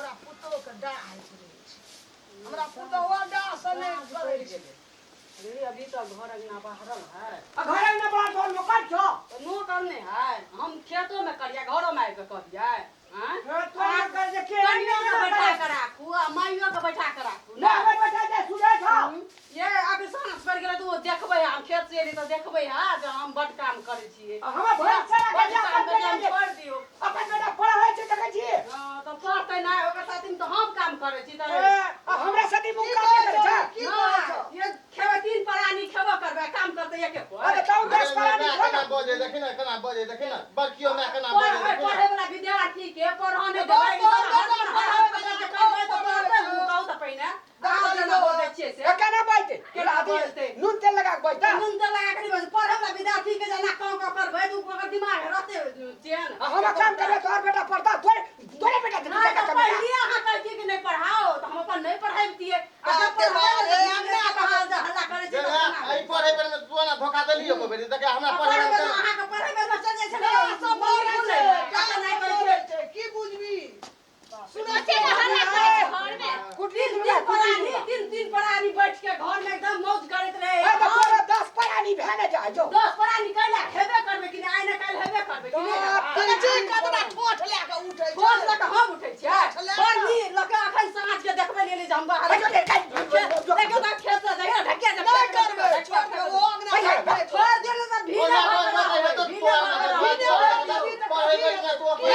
हमरा पुतोह के डाह होइत रहै छै। हमरा पुतोह डाह से नहि करै छै। दीदी, अभी तऽ घर अंगना बाहरल है। आ घर अंगना बड़ा तोहर नौकर छौ। तऽ नौकर नहि है, हम खेतो में करियै, घरो में आबि कऽ करियै। आँय? हँ, तोहर नौकर जे के कनियो के बैठा के राखू आ माइयो के बैठा के राखू। ना बैठा दे सुनै छौ। ये अभी साँझ पड़ि गेलै तऽ ओ देखबै, हम खेत से एली तऽ देखबै हा जे हम बड काम करै छियै। आ हमर भैंस चरा के बड जे काम अपन करै बेटा हम जे छोड़ि दियौ। अपन बेटा पढ़ै छै देखै छी। हँ, तऽ पढ़तै नहि, ओकर साथीमे तऽ हम काम करै छी तऽ ए, आ हमरा साथी मुँह काम नहि करै छै। की कहै छौ? नहि, ये खेबै तीन प्राणी खेबो करबै, काम करतै एके कोइ। अरे तू 10 प्राणी माय खा केना ना। बजै देखी ने, केना बजै देखी ने, बड़कियो माय केना बजै पढ़े देखी ने। पढ़े वाला विद्यार्थी के पढ़ऽ नहि देबै, ई सब हरदम हरदम पकड़ के करबै तऽ पढ़तै ओ, कहू तऽ पहिने। अहाँ जेना बजै छियै से। ए, केना बजतै? केना बजतै? नून तेल लगा के बजतै। नून तेल लगा के नहि बजतै। पढ़े वाला विद्यार्थी के जेना काम कऽ करबै तऽ ओकर दिमाग रहतै चैन। आ हम काम करबै तोहर बेटा पढ़ता, तोरे तोरे बेटा के नहि दूटा तऽ कमेता। पहिले अहाँ कहै छियै कि नहि पढ़ाओ तऽ हम अपन नहि पढ़ैबतियै। आ जब बाप रे पढ़बै बाप, तऽ ध्यान हे, दे के अहाँ जे हल्ला करै छियै जे तऽ केना एहि पढ़ै बेर में तू ना धोखा देलियो को बेरी देखे हमरा आ पढ़ै पढ़ै बेर बेर में अहाँके पढ़ै बेर में चलि जाइ छलै सब मोन मरै भुलै छै, लए। कतऽ नहि सब कहै मरै छियै। छै, की बुझबी? सुनै कते ने हल्ला करै छै घरमे। कुटली तीन तीन प्राणी, तीन तीन प्राणी बैठ के घर में एकदम मौज करैत रहे। ए, तऽ तोरा 10 प्राणी भए ने जाइ जो। 10 प्राणी कैला हेबे करबै कि नहि, आइ ने काल्हि हेबे करबै कि नहि हेबै? देखै छी कतना ठोठ लए कऽ उठै छै। ठोस लऽ कऽ हम उठै छियै? ठोठ लए कऽ। बर्नी लऽ कऽ अखन साँझ के देखबै लेल जे हम बाहर ए, जो, जो, जो, देखियौ तऽ खेत से देखियौ ढकिया जे नहि करबै, छोड़ दे, ओ अंगना में छोड़ दियौ ने तऽ भीड़े भऽ गेल रहबै, भीड़े भऽ गेल रहबै। पढ़ै बेर में तू अपन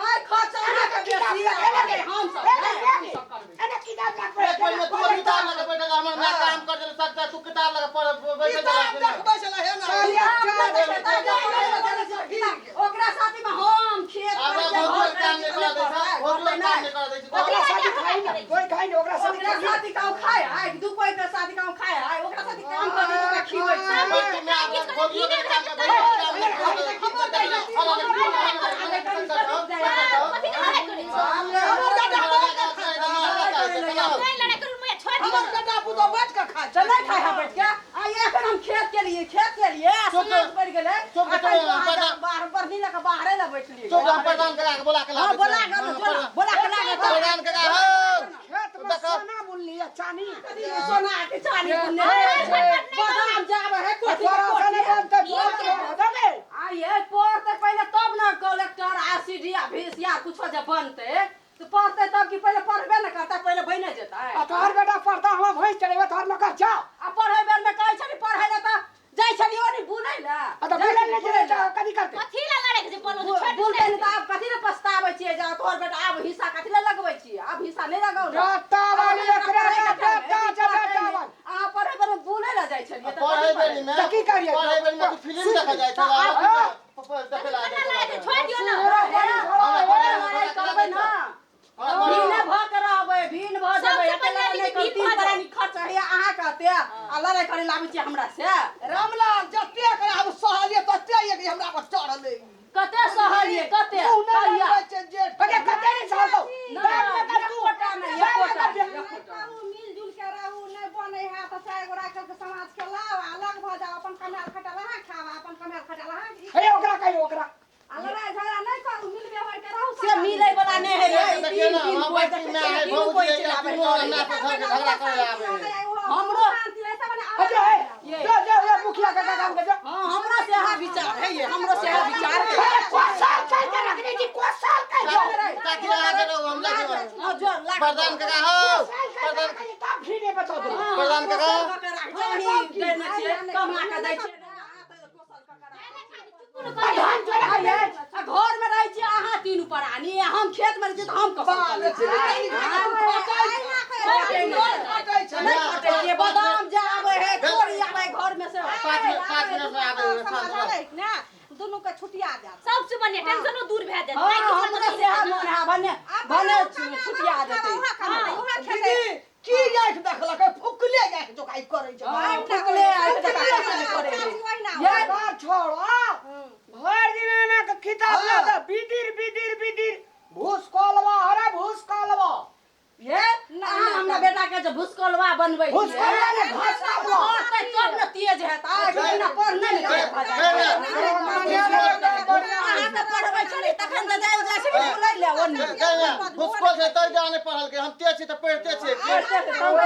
आइ खर्चा अहाँके बेसी आ हम सब नहि, हम सब करबै। एने किताब लए एक पहिले तू किताब लगे बैठल रह, हमर माय काम कर देल सकता, तू किताब लगे पढ़ बैठल किताब देखबै छलै हे ना। ओकरा साथी में हम खेत आब करै छियै, भौजी घर काम करै नहि छियै, करा दै छै, पढ़तै भौजी काम नहि। नहि करा दै छै। ओकरा साथी खाइ ने, कोइ खाइ ने, ओकरा साथी ओकरा खाइ। साथी काउ खाय है, दू कोइ के साथी काउ खाय है, ओकरा साथी काम करै छै, ओकरा खिबै छै। बड़की माय भौजियो के काम कर, भौजियो के काम नहि करा दै छै। कथी के लड़ाइ करै छै? हमर बेटा बैठ कऽ खाइ छै। नहि लड़ाइ करू मैया, छोड़ि दियौ। हमर बेटा पुतोह बैठ कऽ खाइ तऽ छै। नहि खाय है बैठ के। आ एखन हम खेत के लिए, खेत के लिए, आ चुप, साँझ पड़ि गेलै। चुप, एखन चुप, बाहर प्रधान। बाहर बर्नी लऽ कऽ बाहरे लए बैठलियै। चुप, हम प्रधान करा के बोला के हाँ, लाबै बोला के छियै। बोला, बोला के लागे तऽ। प्रधान करा हो। खेत में सोना बुनली आ चानी। कथी सोना के चानी बुनने है? बादाम जाबे है, कोठी के तोरा से कोठी। नहि बनतै, तोरा से देबै। आ ये पढ़तै पहिले तब ने कलेक्टर आ सी डी आ भी सी आर कुछो जे बनतै तऽ पढ़तै तब कि पहिले पढ़बे ने करतै, पहिले बने जेतै। आ तोहर बेटा पढ़ता, हमर भैंस चढ़ेबै तोहर नौकर जाओ। आ पढ़ै बेर में कहै छली पढ़ै लए तऽ जाइ छली ओनी बुलै लए। आ तऽ बुलै लए जेबै तऽ कथी करतै? कथी लए लड़ाइ करै छै? बोलो, छोड़ि दियौ। बुलतै ने तऽ आब कथी लए पछताबै छियै जे तोहर बेटा आब हिस्सा कथी लए लगबै छियै? आब हिस्सा नहि लगाउ ने। बेटा वाली एकरा के बेटा छै, बेटा वाली। अहाँ पढ़ै बेर में बुलै लए जाइ छलियै तऽ पढ़ै कथी बेर पढ़ै? में तऽ की करियै? पढ़ै बेर में तू फिल्म देखै जाइ छला। देखै ला कथी लड़ाइ करै छै? छोड़ि दियौ ने। लड़ाइ करबै ने, भीने भऽ के रहबै, भीन भऽ जेबै। सबसँ एते पहिले लड़ाइ नहि भीन करू, तीन भऽ जाउ। प्राणी खर्च होइया अहाँ कहते आ लड़ाइ करे लाबै छियै हमरा से। रामलाल जते एकरा हम सहलियै तते एक हमरा पर चढ़लै। कते सहलियै, कते मुँह नहि कहिया? लगबै छै जेठ। अरे कते नहि सहलौ? नहि, दाम में कर तू। एकोटा नहि, एकोटा नहि, एकोटा नहि। रहू, मिलजुल के रहू, नहि बनै है तऽ चारि गोरा के समाज के लाउ आ अलग भऽ जाउ, अपन कमायल खटल अहाँ खाउ आ अपन कमायल खटल अहाँ हे, ओकरा कहियौ ओकरा। आ लड़ाइ झगड़ा नहि करू, मिल व्यवहार के रहू। से मिलै वाला नहि है ये, ई देखियौ तीन ने, तीन हम कोइ बड़की देखै माय छियै, है, तीनू भौजी कोइ है, चलि आबै तीनू है। हमरा पर घर के झगड़ा करे आबै है। हमरो अच्छा हे, जो जो ये मुखिया के काम के जो। हाँ, हमरो से यहाँ विचार है ये, हमरो से यहाँ विचार है। अरे कोसाल कह के रखने छी, कोसाल कह जो। काकी लगा के रहू, हम लगे रहू। हाँ, जो लाग प्रधान काका हो, कोसाल कह के प्रधान रखने छी, तब भी नहि बचा दो। प्रधान काका। कोसल कऽ के राख, चाही दै नहि छियै, कमा के दै छियै। प्रधान चोरा आ ये, आ घर में रहै छियै अहाँ तीनू प्राणी, आ हम खेत में रहै छियै तऽ हम कसल बाप रे, करै छियै? खटै खटै छै। नहि खटै छियै, बादाम जे आबै है, तोरी आबै घर में से। 5 मिनट, 5 मिनट में आबै है, शांत रह। ने दुनू के छुटिया जायत। सबसँ बढ़िआँ टेंशनो दूर भए जायत। हाँ, नहि किछु हमरो तऽ सेहा मोन है, भने भने छुटिया जेतै। दीदी की आँखि देखलकै? फुकले आँखि जोकाइ करै छै। हाँ, फुकले आँखि जकाँ करै छै। ये बात छोड़ो, भर दिन एना के किताब लऽ के बिदिर बिदिर बिदिर भूसकौलवा, अरे भूसकौलवा। ये अहाँ हमरा बेटा के जे भुसकौलवा बनबै छियै। भूसकौलवा ने, घास काटवा। पढ़तै तब ने तेज हेतै, बिना पढ़ने ने तेज भऽ जायत। अहाँ तऽ पढ़बै छलियै तखन तखन तऽ जाइ जाइ छै बुलै ले ओन्ने। भुसकोल छै तै दुआरे नहि पढ़लकै, हम तेज छी तऽ पढ़िते छियै। पढ़ते छै तब ओ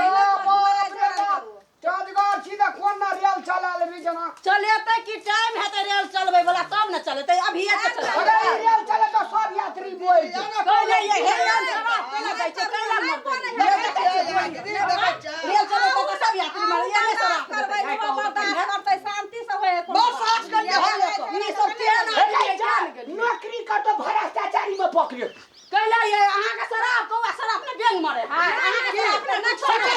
बाप रे बाप, तेजगर छी तऽ कोन ना रेल चला लेबी जना। चलेतै कि टाइम हेतै रेल चलबै वाला तब ने चलेतै, अभी के चलेतै। अगर ई रेल चले तऽ सब यात्री बोल जेतै। कहले ये हे रेल चला केना जाइ छै, केना मरतै? रेल चलेतै तऽ सब यात्री मरतै, ये नहि सराप देतै। आइ कहू तऽ पहिने। करतै शांति से होय बड़ साहस करियै हम एतऽ। ई सब केहन हे आदमी जा, जान गेलियै। नौकरी कर तो भ्रष्टाचारी में पकड़े। कैला ये अहाँके शराब कौआ शराब ने बेंग मरे है, अहाँके शराब ने नहि छोड़े,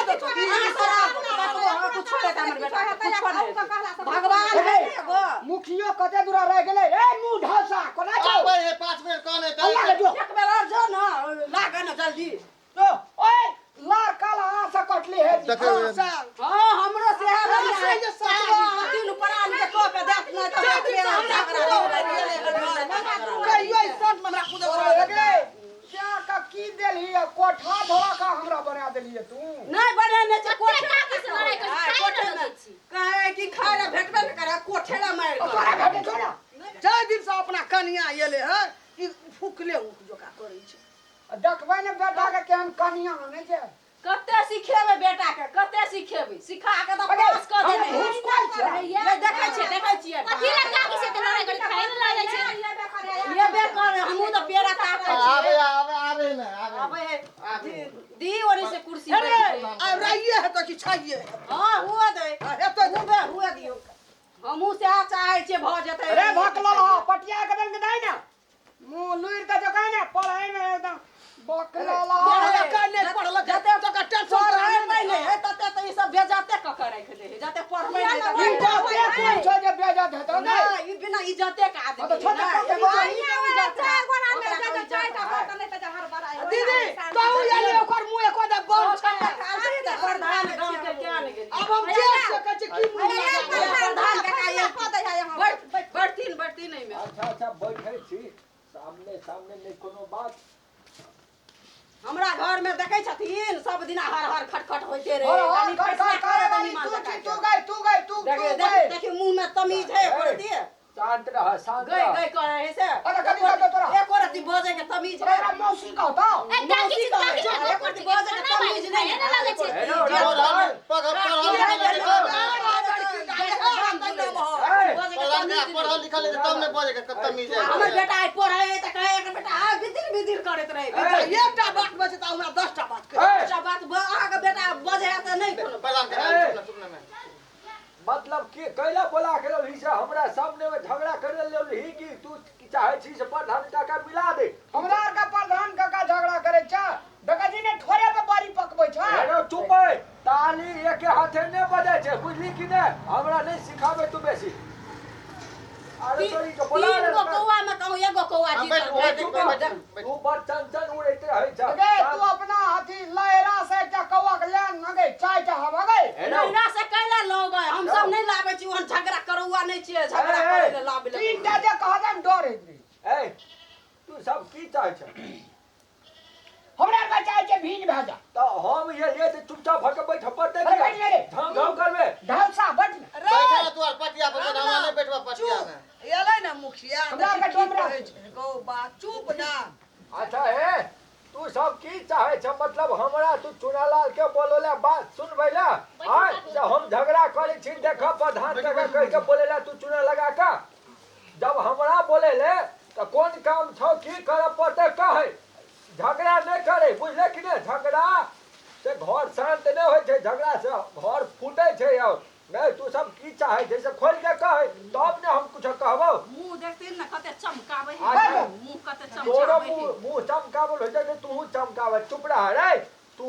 अहाँ शराब कतबो अहाँ कुछो देता हमर बेटा के, कुछो नहि हेतै। भगवान है एगो। मुखियो कते दूरा रह गेलै रे मुंह ढासा कोना जाओ। आबै है 5 मिनट कहने तऽ अल्लाह के जो। एक बेर और जो न लागे न जल्दी। तो ओए लार काला हाथ से कटली है। देखियौ। हाँ हमरो से है हाँ, से जे सच अहाँ तीन प्राण के कऽ के देख नहि तऽ कहियो ई सच में हमरा खुद ओ गे क्या का की देलही है? कोठा धोरा का हमरा बना देली है तू। नहि बनेने छै कोठे। काकी से लड़ाइ करै छै, खाइ कोठे ने मे लगै छी। कहै कि खाय लए भेटबे नहि करै, कोठे लए मारि ओ तोरा कऽ। भेटे छौ ना। जाहि दिन से अपना कनिया एले है ई फुकले उख जोका करै छै। देखबै ने बेटा के केहन कनिया आनै छै। कते सिखेबै बेटा के, कते सिखेबै, सिखा के तऽ अगे, पास कऽ हम देबै। घुसखोर छियै। ये देखै छियै, देखै छियै। कथी लए काकी से तऽ लड़ाइ करै, खाइ ने लगै छै। ये बेकर हमहूँ तऽ पेड़ा ताकै आबै छियै। आबै आबै ने आबै। आबै है दी ओरी से कुर्सी अरे बैठ। आब राइए हेतै कि छैये हेतै? हाँ हुआ दे, हेतै। हुए हुए दियौ। हमहूँ सएह चाहै छियै भऽ जेतै। अरे भकलल हा पटिया के दंग दाइ ना मुंह लुइर के जो कहै ना पढ़ै में एकदम बकलल हा। पढ़लकै नहि पढ़लकै जते तकर टेंशन पढ़ै नहि है तते तऽ ई सब बेजते कऽ के राखि दै है, जते पढ़बै नहि ई तते जाते कोन छौ जे बेजत हेतौ नै? नहि, ई बिना इज्जते के आदमी हाँ तऽ छोड़ नहि, दे, ई छोड़ दे। इज्जत है, ओकरा कोई इज्जत है। दीदी कहू एलियै ओकर मुँह एको दे बंद छै। प्रधान गाँव के क्या नहि गेलियै। आब हम देख सकै छी की मुँह लगा। प्रधान काका ये बैठ बैठथिन बैठथिन एहिमे। अच्छा अच्छा बैठे छी, सामने सामने नहि कोनो बात। हमरा घर में देखै छथिन सब दिना हर हर खटखट होइते रहे। और और कनि कर फैसला कर करे कर तनी मान तू लगा छी के। तू गई तू गई तू तू देखिए गई। देखिए देखिए मुंह में तमीज है एको रत्ती। शांत रह, शांत गई रह। गई करे है से। अरे कथी कहतौ तोरा? एको रत्ती बजै के तमीज है। तोरा मौसी कहतौ। ए, काकी से काकी से एको रत्ती बजै के तमीज नहि खाइ ने लगै छै। हेलो, पढ़ल पढ़ल लिखल हेतै तब बजै के पढ़ल तमीज नहि। पढ़ल लिखल हेतै तब ने बजै के तमीज है। हमर बेटा आइ पढ़ै है तऽ कहै एकर बेटा आ बिदिर बिदिर करैत रहै। एकटा बात बजै तऽ हमरा 10टा बात कहै। ए, एकटा बात अहाँके बेटा बजै है तऽ नहि कोनो। प्रधान के चुप ना, चुप ना मैं। मतलब की कैला बोला के रहली से हमरा सामने में झगड़ा करे लेलही कि तू की चाहे छी से प्रधान काका मिला दे। हमरा आर के प्रधान काका झगड़ा करै छै, देखै छी ने ठोरे पे बड़ी पकबै छै। हेलो चुप है, ताली एके हाथे ने बजै छै, बुझली कि ने? हमरा नहि सिखाबे तू बेसी। अरे तोरी के बोला तीन रे गो कौआ में कहूँ एगो कौआ हम जीतल। बैठ बैठ बैठ बैठ। तू बड़ चंचल उड़ैत रहै छ। गे तू अपना हाथी लहरा से एकटा कौआ के लेन न गे चाय टा हवा गे। हेलो नैरा से कैला लौबै, हम सब नहि लाबै छी, ओहन झगड़ा करौआ नहि छियै, झगड़ा ए, करै लए लाबै लए। तीनटा जे कहतन डर होइत रही। ए तू सब की चाहै छ? हमरा आर के चाहै छै भीन भए जा। तऽ हम ये लिए तऽ चुपचाप भऽ के बैठ पड़तै। अरे बैठ ने रे। झाँव झाँव करबे। ढलसा बैठ ने। बैठे ना तू आर पटिया पर बैठ, हमरा नहि बैठबा पटिया में। एलै ने मुखिया हमरा आरके देखी की डोमरा। कहै छै गौ बात चुप ना। अच्छा हे तू सब की चाहे छ? मतलब हमरा तू चुनालाल के बोलोला बात सुनबै ला आय से हम झगड़ा करै छी, देख प्रधान काका कहि के बोलेला तू चुना लगा के। जब हमरा बोले ले तऽ कोन काम छौ, की करऽ पड़तै कहै, झगड़ा नहि करै, बुझले कि नहि? झगड़ा से घर शांत नहि होइ छै, झगड़ा से घर फूटै छै। और नहि तू सब की चाहै छै से खोलि के कहै तब ने हम कुछो कहबौ। मुँह देखथिन ने कते चमकाबै है, अच्छा। मुँह कते तोरो चमकाबै है। मुँह मुँह चमकावल होइ छै तऽ तूहू चमकाबै, चुप रह रे तू।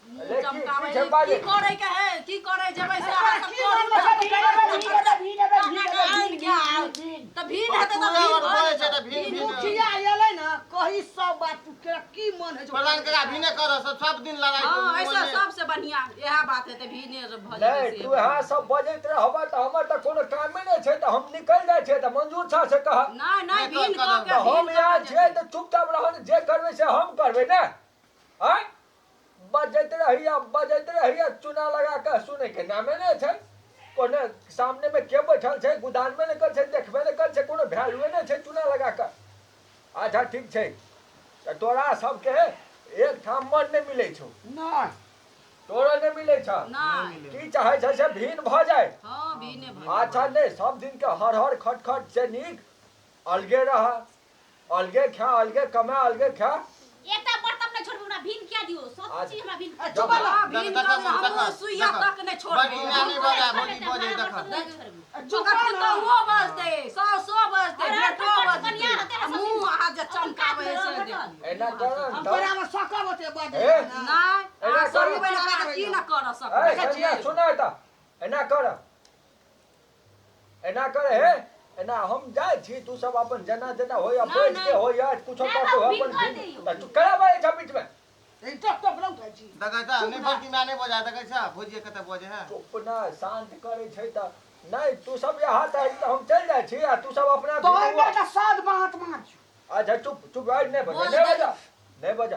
मुँह अरे चमकाबै की छै है। बाजे? की करै के है, की करै जेबै से अहाँ सब की करू। मन में भीन एबै, भीन एबै, भीन एबै, भीन एबै, आनि के आउ। भीन। तऽ भीन हेतै तू तऽ भीन और भऽ बोलै छै जेतै। तऽ भीन भीन। मुखिया एलै ने कही सब बात तू केरा की मन होइ छै। प्रधान काका भीने कर सब सब दिन लड़ाई हाँ, ऐसा सबसे बढ़िया इएह बात हेतै, भीने भऽ नहि जेतै तू से। यहाँ सब बजैत रहबह तऽ हमर तऽ कोनो कामे नहि छै, तऽ हम निकलि जाइ छियै तऽ मंजूर छह से कह। नहि नहि नहि, भीन कर- कऽ के तऽ हम भीन यहाँ कऽ के छियै तऽ चुपचाप रह, जे करबै से हम करबै ने। आँय बजैत रहिया बजैत रहिया, चुना लगा कऽ सुनै के नामे नहि छै। कोने सामने में के बैठल छै गुदान में नहि कर छै देखबे नहि कर छै कोनो वैल्यूए नहि छै चूना लगा कऽ। अच्छा ठीक छै तऽ तोरा सबके एक ठाम मन नहि मिलै छौ। नहि तोरा नहि मिलै छौ। नहि की चाहै छै से भिन्न भऽ जाय। हँ भीने भऽ अच्छा नहि सब दिन के हर हर खट खट से नीक अलगे रह अलगे खा अलगे कमा अलगे खा। एकटा बर्तन नहि छोड़बै हमरा भीन किया दियौ सब चीज हमरा भीन जब हँ भीन कऽ हमहूँ सुइया तक नहि छोड़बै। बड़की नानी बजा भौजी बजै देख। ओकर पुतहुओ बजतै सासो बजतै बेटो बजतै आ मुँह अहाँ जे चमकाबै है से देखियौ। एना कर हम तोरा में सकब ओते बजै ए, नहि एना अहाँ करू। सकबै ने तऽ की न करऽ ए सकबै। कनिया सुन तऽ एना कर एना कर हे एना हम जाइ छी तू सब अपन जेना जेना होइया नहि, बैठ के नहि। होइया कुछो नहि, कऽ हम के भीन अपन कर भीन- दियौ। तऽ तू करा बाजै छ बीच में टप टप नहि उठै छी। देखै छ नहि बड़की माय नहि बजा देखै छ भौजी कते बजै है। चुप ना शांत करै छै तऽ नहि तू सब यहाँ तऽ तऽ हम चलि जाइ छी आ तू सब अपना तोहर भीन हुआ। बेटा साध महात्मा छौ। अच्छा चुप चुप आइ नहि बजा बोल नहि दे। बजा नहि बजा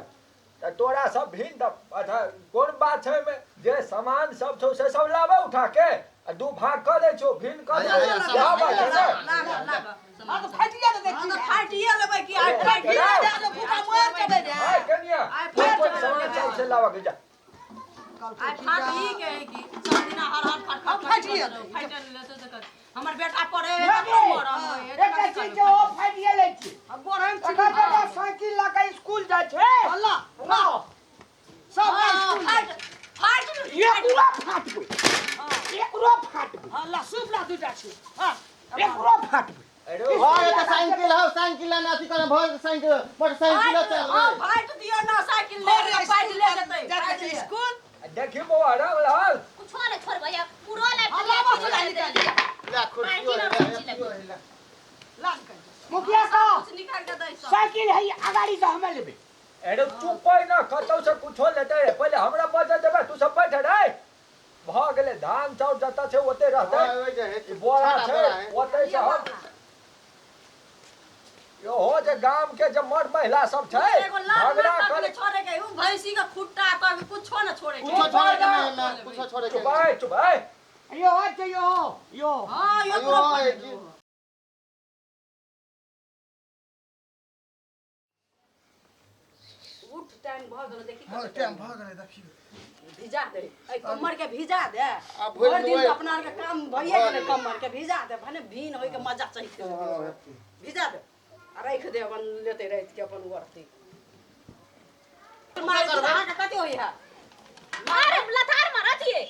तऽ तोरा सब भिन तऽ अच्छा कोन बात छै ओहिमे जे सामान सब छौ से सब लाबे उठा के आ दू भाग कऽ दै छौ भिन कऽ दै हैया, छौ इएह बात छै ने लागऽ लागऽ हँ तऽ फाटिए तऽ हँ देखी तऽ फाटिए लेबै कि आइ फाटि ए, जानो भूखा मरि जेबै रे। आइ कनिया आइ तू फाटि कोन जेबै सामान सब से लाबऽ के जा। आइ फाटही के है कि सब दिना हर हर खट खट फाटिए फाटि लेतै तऽ कर। हमर बेटा पढ़े लगे, मरल होय एकटा चीज छै ओ फाटिए लै छी। गोरहन छी एकर बेटा साइकिल लऽ कऽ स्कूल जाइ छै। अल्लाह वाह, सब स्कूल फाटि फाटि एकरो फाटबै एकरो फाटबै अल्लाह सूप ला दूटा छी। हँ एकरो फाटबै। अरे भऽ जेतै साइकिल हौ साइकिल ने अथी करे भऽ जेतै साइकिल मोटरसाइकिल चल। हँ फाटि दियौ ना साइकिल ले अरे, फाटि ले जेतै जाइ फाटि छै ले। स्कूल देखी बौआ रामलाल कुछो नहि छोड़बै पूरो लाइफ अल्लाह बस निकालि ले खुर्सियो है ले अथियो है ले। ला निकालि मुखिया साहब कुछ निकालि के दै सब। साइकिल है अगाड़ी से हमे लेबै। अरे चुप होइ ना कतौ से कुछो लेतै पहिले हमरा बजऽ देबै तू सब बैठ रे भऽ गेलै धान चाउर जतऽ छै ओतै रहतै हँ, ओहि जे है, ई बोरा छोटा छै बोरा है। ओतै से हम इहो जे गाम के जे मर्द महिला सब छै एगो लाल झगड़ा तक करे नहि छोड़े के उ भैंसी के खुट्टा तक कुछो न छोड़े के। कुछो छोड़े के नहीं है, कुछो छोड़े के चुप है चुप है यो छै यो यो हँ यो अयो, पूरा है की? उठ टाइम भऽ गेल देखी हँ, टाइम भऽ गेलै देखियौ। भिजा दे एहि कमर के भिजा दे आ भोर भरि दिन मे तऽ अपना आरके काम भइए गेलै कमर के भिजा दे भने भीन होइके मजा चाहिए भिजा दे आ राखि दे अपन लेतै राति के अपन ओढ़तै। मारै छी तऽ अहाँके कते होइए? अरे लथार मारै छियै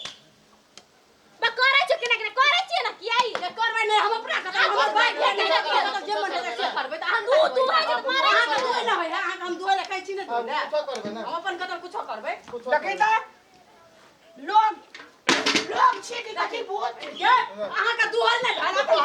बा करै छियै केना केना करै छियै ने किया ई जे करबै नहि हम अपना करबै हमर भाय के नहि करबै जे मन हेतै से करबै तऽ अहाँ तू तू भाइ जे मारै अहाँके दुहै नहि होइए अहाँके हम दुहै लए कहै छी नहि हँ, दुहै लए। कुछो करबै ने हम अपन कतऽ कुछो करबै। कुछो देखी करबै। तऽ लोग लोग छी कि कथी भूत ये अहाँके दुहल नहि भेल अपन